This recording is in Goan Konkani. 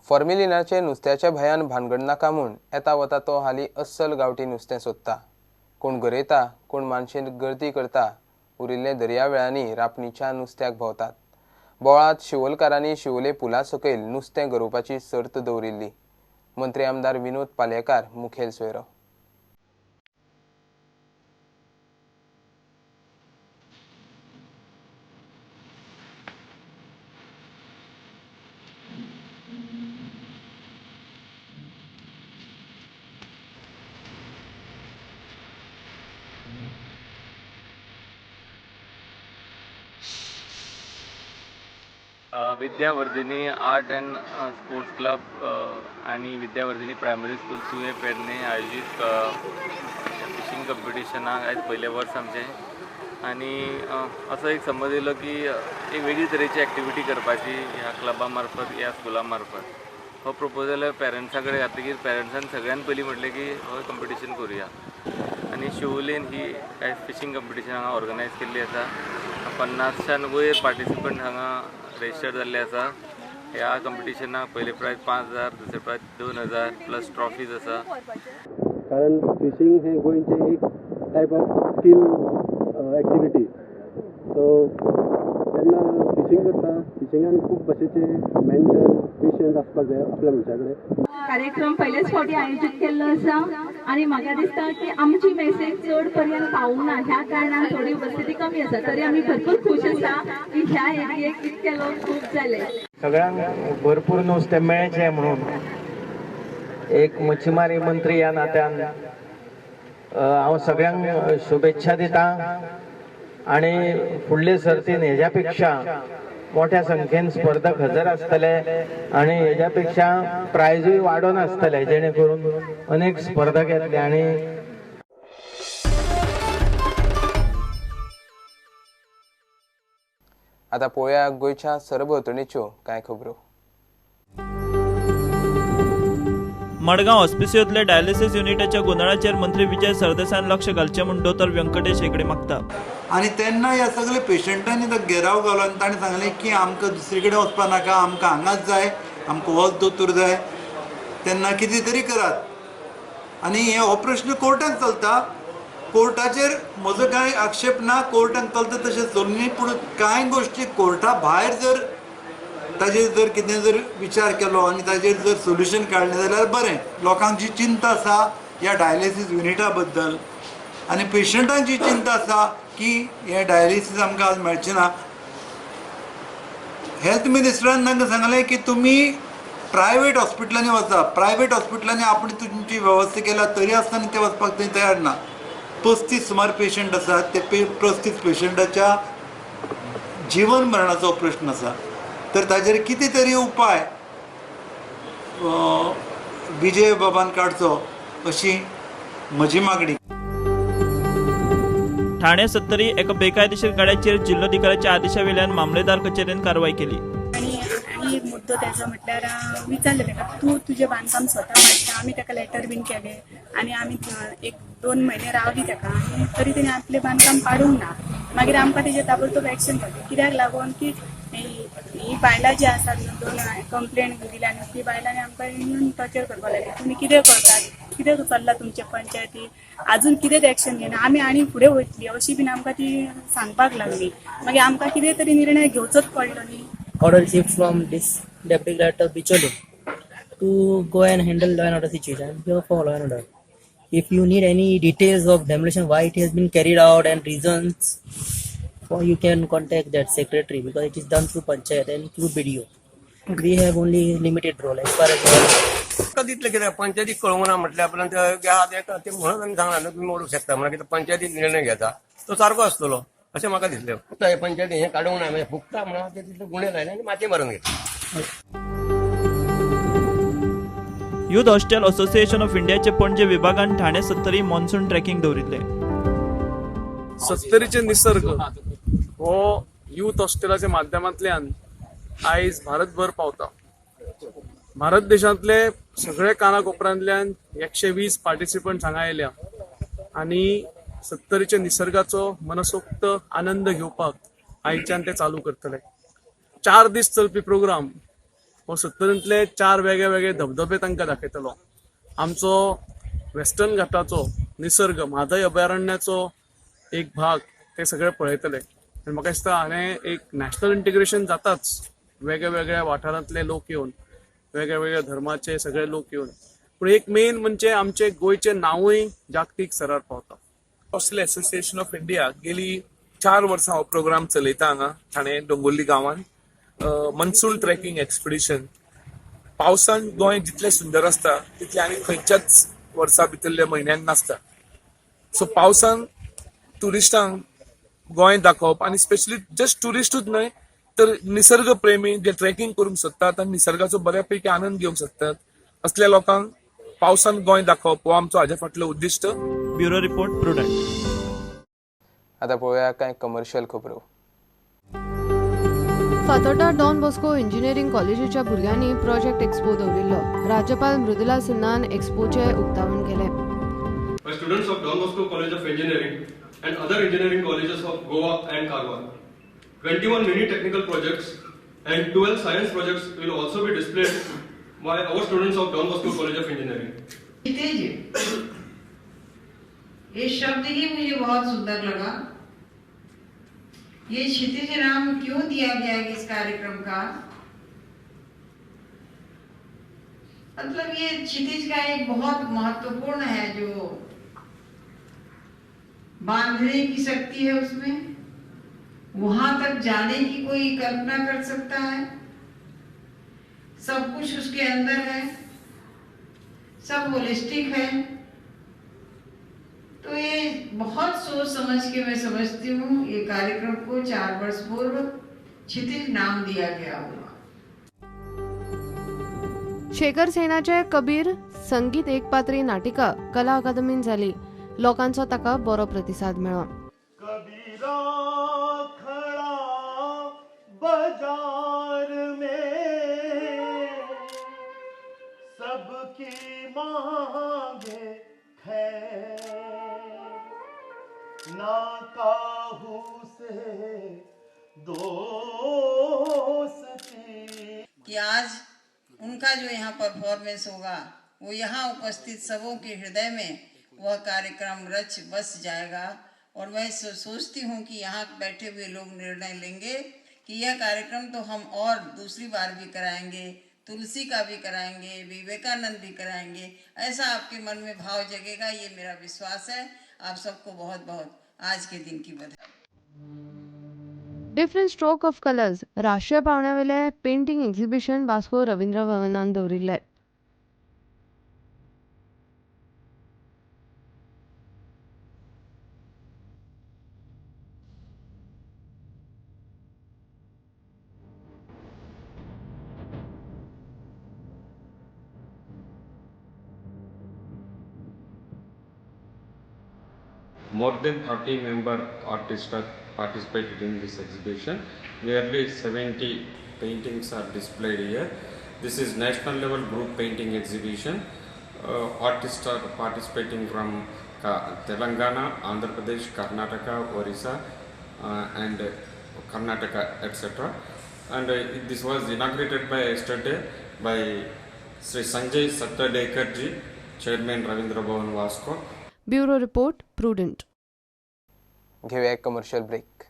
फॉर्मेलिनाचे नुस्त्याच्या भंयान भानगड नाका म्हूण येता वता तो हालीं अस्सल गांवठी नुस्तें सोदता. कोण गरयता, कोण मानशेंत गर्दी करता, उरिल्ले दर्यावेळांनी रापणीच्या नुस्त्याक भोंवतात. बोवाळांत शिवोलकारांनी शिवोले पुला सकयल नुस्तें गरोवपाची सर्त दवरिल्ली. मंत्री आमदार विनोद पालयेकार मुखेल सोयरो. Vidyavardhini art and sports club आनी विद्यावर्धिनी प्रायमरी स्कूल सुये पेडणे आयोजीत फिशींग कंपिटिशनाक आयज पयलें वर्स आमचें आनी असो एक समज येयलो की एक वेगळी तरेची एक्टिविटी करपाची ह्या क्लबा मार्फत, ह्या स्कुला मार्फत. हो प्रपोजल पेरंट्सा कडेन घातकीर पेरंट्सान सगळ्यान पयलीं म्हटलें की हो कंपिटिशन करुया आनी शिवोलेन ही आयज फिशींग कंपिटिशन हांगा ऑर्गनायज केल्ली आसा. 50च्यान वयर पार्टिसिपंट हांगा रजिस्टर जाल्ले आसा. ह्या कंपिटिशनाक पयले प्रायज 5000, दुसरे प्रायज 2000 प्लस ट्रॉफीज आसा. कारण फिशींग हें गोंयचें एक type of skill activity. So जेन्ना फिशींग करता, फिशिंगान खूब भशेचे मेंटल पेशन्स आसपाक जाय आपल्या मनशा कडेन. कार्यक्रम पयलेच फावटी आयोजीत केल्लो आसा आनी म्हाका दिसता की आमची मेसेज चड पर्यंत पावूंक ना, ह्या कारणान थोडी उपस्थिती कमी आसा. तरी आमी भरपूर खूश आसा की ह्या एरियेक इतके लोक खूब जाले. सगळ्यांक भरपूर नुस्तें मेळचें म्हणून एक मच्छीमारी मंत्री ह्या नात्यान हांव सगळ्यांक शुभेच्छा दिता आनी फुडले सर्तीन हेज्या पेक्षा मोठ्या संख्येन स्पर्धक हजर आसतले आनी हेज्या पेक्षा प्रायजूय वाडोवन आसतले, जेणे करून अनेक स्पर्धक येतले. आनी आतां पळोवया गोंयच्या सरभोंवतणीच्यो कांय खबरो. मडगांव हॉस्पिसियोतले डायलिसिस युनिटाच्या गोंदळाचेर मंत्री विजय सरदेसायान लक्ष घालचें म्हूण दोतोर व्यंकटेश हेगडे मागता. आनी तेन्ना ह्या सगळे पेशंटांनी तो घेराव घालो आनी ताणें सांगलें की आमकां दुसरे कडेन वचपा नाका, आमकां हांगाच जाय, आमकां होच दोतोर जाय, तेन्ना कितें तरी करात. आनी हे हो प्रश्न कोर्टान चलता, कोर्टाचेर म्हजो कांय आक्षेप ना, कोर्टान चलता तशें चलुनी, पूण कांय गोश्टी कोर्टा भायर जर ताजेर जर कितें जर विचार केलो आनी ताजेर जर सोल्युशन काडलें जाल्यार बरें. लोकांक जी चिंता आसा ह्या डायलिसीस युनिटा बद्दल आनी पेशंटांक जी चिंता आसा की हें डायलिसीस आमकां आज मेळचें ना, हेल्थ मिनिस्टरान तांकां सांगलें की तुमी प्रायवेट हॉस्पिटलांनी वचा, प्रायवेट हॉस्पिटलांनी आपण तुमची वेवस्था केल्या तरी आसतना ते वचपाक थंय तयार ना. 35 सुमार पेशंट आसात, ते 35 पेशंटाच्या जिवन मरणाचो प्रश्न आसा. तर ताजेर कितें तरी उपाय विजय बाबान काडचो अशी म्हजी मागणी. ठाणे सत्तरी एका बेकायदेशीर गाड्याचेर जिल्लोधिकाऱ्याच्या आदेशावेल्यान मामलेदार कचेरेन कारवाय केली. आनी एक मुद्दो तेजो म्हटल्यार विचारलें ताका, तूं तुजें बांदकाम स्वता माडटा, आमी ताका लेटर बीन केलें आनी आमी 1-2 म्हयने रावली ताका आनी तरी तेणी आपलें बांदकाम पाडूंक ना. मागीर आमकां तेजेर ताबडतोब एक्शन घेतली, कित्याक लागून की ही बायलां जी आसात न्हू, 2 कंप्लेन दिल्या न्हू, ती बायलांनी आमकां येवन टॉर्चर करपाक लागली, तुमी कितें करतात, कितें चल्लां तुमचे पंचायती, अजून कितेंच एक्शन घेना, आमी आनी फुडें वयतली अशी बीन आमकां ती सांगपाक लागली. मागीर आमकां कितें तरी निर्णय घेवचोच पडलो न्ही. Order received from this deputy collector Bicholim to go and handle law and order situation. I'm here for law and order. If you need any details of demolition, why it has been carried out and reasons, for you can contact that secretary, because it is done through panchayat and through BDO. We have only limited role as far as तितलें कितें पंचायतीक कळोवंक ना म्हटल्या उपरांत ते म्हणून आमी सांगला न्हू तुमी मोडूंक शकता म्हणून, कितें पंचायतीन निर्णय घेता तो सारको आसतलो अशें म्हाका दिसलें. फक्त हे पंचायती हें काडूंक ना, म्हणजे फुकता म्हणून ते तितले गुणे लायले आनी माती मारून घेतली. युथ हॉस्टेल असोसिएशन ऑफ इंडियाचे पणजे विभागान ठाणे सत्तरी मॉन्सून ट्रेकिंग दवरिल्ले. सत्तरीचे निसर्ग हो युथ हॉस्टेलाच्या माध्यमांतल्यान आयज भारतभर पावता. भारत देशांतले सगळे कानाकोपऱ्यांतल्यान 120 पार्टिसिपंट हांगा आयल्या आनी सत्तरीच्या निसर्गाचो मनसोक्त आनंद घेवपाक आयच्यान ते चालू करतले. 4 दीस चलपी प्रोग्राम हो सत्तरींतले 4 वेगळे वेगळे धबधबे तांकां दाखयतलो. आमचो वेस्टर्न घाटाचो निसर्ग, म्हादय अभयारण्याचो एक भाग ते सगळे पळयतले. आनी म्हाका दिसता हांवें एक नॅशनल इंटिग्रेशन जाताच, वेगळ्या वेगळ्या वाठारांतले लोक येवन, वेगळ्या वेगळ्या धर्माचे सगळे लोक येवन, पूण एक मेन म्हणजे आमचे गोंयचें नांवूय जागतीक स्तरार पावता. हॉस्टेल असोसिएशन ऑफ इंडिया गेली 4 वर्सां हो प्रोग्राम चलयता हांगा ठाणे डोंगुर्ली गांवांत. Monsoon trekking expedition. पावसान गोंय जितलें सुंदर आसता तितलें आनी खंयच्याच वर्सा भितरल्या म्हयन्यान नासता. सो पावसान ट्युरिस्टांक गोंय दाखोवप आनी स्पेशली जस्ट ट्युरिस्टूच न्हय तर निसर्ग प्रेमी जे ट्रेकिंग करूंक सोदतात आनी निसर्गाचो बऱ्या पैकी आनंद घेवंक शकतात असल्या लोकांक पावसान गोंय दाखोवप हो आमचो हाज्या फाटलो उद्दिश्ट. Bureau report, Prudent. आता पळोवया कांय कमर्शियल खबरो. फातोड्डा डॉन बॉस्को इंजिनियरींग कॉलेजीच्या भुरग्यांनी प्रोजेक्ट एक्सपो दवरिल्लो. राज्यपाल मृदुला सिन्हान एक्सपोचे उक्तावण केलें. By students of Don Bosco College of Engineering and other engineering colleges of Goa and Karwar. 21 mini technical projects and 12 science projects will also be displayed by our students of Don Bosco College of Engineering. क्षितिज, ये शब्द ही मुझे बहुत सुंदर लगा. ये क्षितिज नाम क्यों दिया गया है इस कार्यक्रम का? मतलब ये क्षितिज का एक बहुत महत्वपूर्ण है, जो बांधने की शक्ति है उसमें, वहां तक जाने की कोई कल्पना कर सकता है? सब कुछ उसके अंदर है, सब होलिस्टिक है. तो ये बहुत सोच समझ के मैं समझती हूँ ये कार्यक्रम को 4 वर्ष पूर्व क्षितिज नाम दिया गया होगा. शेखर सेनाचे कबीर संगीत एकपात्री नाटिका कला अकादमीन जाली. लोकांचो ताका बरो प्रतिसाद मेळ्ळो. कबीरा खड़ा बाजार में सबकी मांगे खैर, ना काहू से दोस्ती. कि आज उनका जो यहाँ परफॉर्मेंस होगा वो यहाँ उपस्थित सबों के हृदय में वह कार्यक्रम रच बस जाएगा. और मैं सोचती हूँ कि यहाँ बैठे हुए लोग निर्णय लेंगे कि यह कार्यक्रम तो हम और दूसरी बार भी कराएंगे, तुलसी का भी कराएंगे, विवेकानंद भी कराएंगे. ऐसा आपके मन में भाव जगेगा, ये मेरा विश्वास है. आप सबको बहुत बहुत आज के दिन की बधाई. डिफरंट स्ट्रोक ऑफ कलर्स राष्ट्रीय पावंड्यावेले पेंटिंग एक्झिबिशन वास्को रवींद्र भवनान दवरिल्लें. More than 30 member artists are participated in this exhibition. Nearly 70 paintings are displayed here. This is national level group painting exhibition. Artists are participating from Telangana, Andhra Pradesh, Karnataka, Orissa and Karnataka, etc. And this was inaugurated by yesterday by Sri Sanjay Sattadekar ji, Chairman Ravindra Bhavan Vasco. Bureau report, Prudent. घेऊया एक कमर्शियल ब्रेक.